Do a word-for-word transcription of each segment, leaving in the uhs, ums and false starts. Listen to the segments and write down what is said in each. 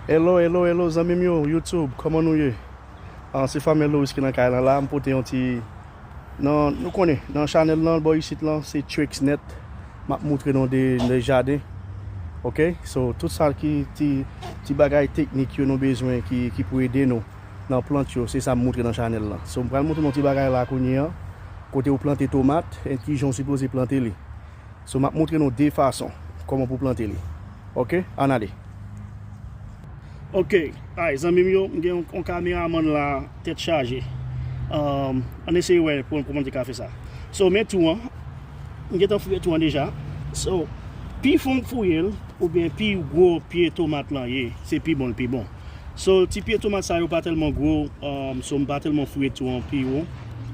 Hello, hello, hello, zanmi m yo, YouTube, kòman nou ye? Ah, se Family Louis ki nan kay lan la, m pote yon ti, nan, nou konnen, nan chanèl lan, bò isit lan, se Tricks Net, m ap moutre nou de, de jaden, ok? So, tout sa ki ti, ti bagay teknik yo nou bezwen ki, ki pou ede nou nan plant yo, se sa m moutre nan chanèl lan. So, m pral moutre nou ti bagay la kounye an, kote ou plante tomat, e kijan ou sipoze plante li. So, m ap moutre nou de fason kòman pou plante li. Ok, ann ale. Ok, ay, zanmi m yo, m gen yon, yon kameramann la, tèt chaje. Um, ann eseye wè pou, kòman te ka fè sa. So, men tou an, m gentan fouye tou an deja. So, pi fon m fouye l, oubyen pi gwo pye tomat lan ye, se pi bon l pi bon. So, ti pye tomat sa yo pa tèlman gwo, um, so m pa tèlman fouye tou an pi wo,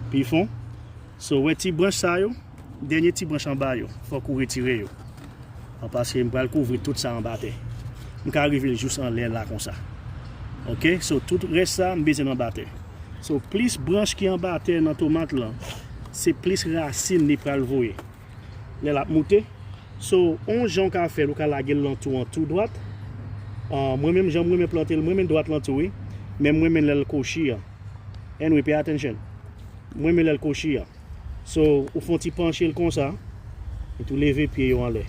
pi fon. So, wè ti branch sa yo, dènye ti branch anba yo, fòk ou retire yo. An paske m pral kouvri tout sa anba tè. M ka rive l jous anlè la konsa. Ok, so tout rès sa, m bezwen l anba tè. So, plis branch ki anba tè nan tomat lan, se plis rasin li pral voye. Lè l ap moute, so, on jan w ka fè l, ou ka lage l lan tou an tou dwat. Ah, mwen menm, jan m renmen plante l, mwen renmen dwat lan tou, wi. Men mwen renmen lè l kochi an. Anyway, pay attention. Mwen renmen lè l kochi an. So, ou fè yon ti panche l konsa, epi tou leve pye yo anlè.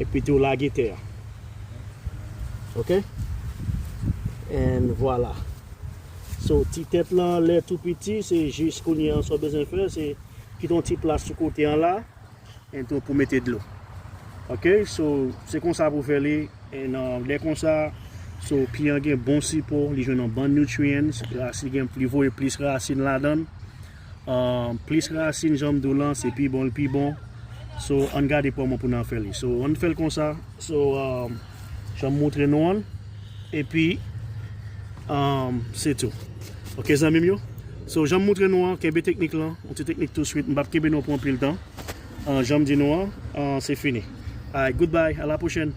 Epi tou lage tè a. Ok? And vwala. So, ti tèt lan anlè tou piti, se jis kounye an sa w bezwen fè, se kite yon ti plas sou kote an la, and tou pou mete dlo. Ok? So, se konsa pou fè li. And, uh, lè konsa, so, pye an gen bon sipò, li jwenn yon bon nutrients, rasin gen, li voye plis rasin ladan l. Uh, plis rasin, jan m di w lan, se pi bon, l pi bon. So, ann gade kòman pou n fè li. So, ann fè l konsa. So, um, jan m moutre nou an. Epi, um, se tou. Ok, zanmi m yo? So, jan m moutre nou an, kenbe teknik lan, yon ti teknik tou swit, m p ap kenbe nou pou anpil tan. Uh, jan m di nou an, uh, se fini. Alright, goodbye, à la prochaine.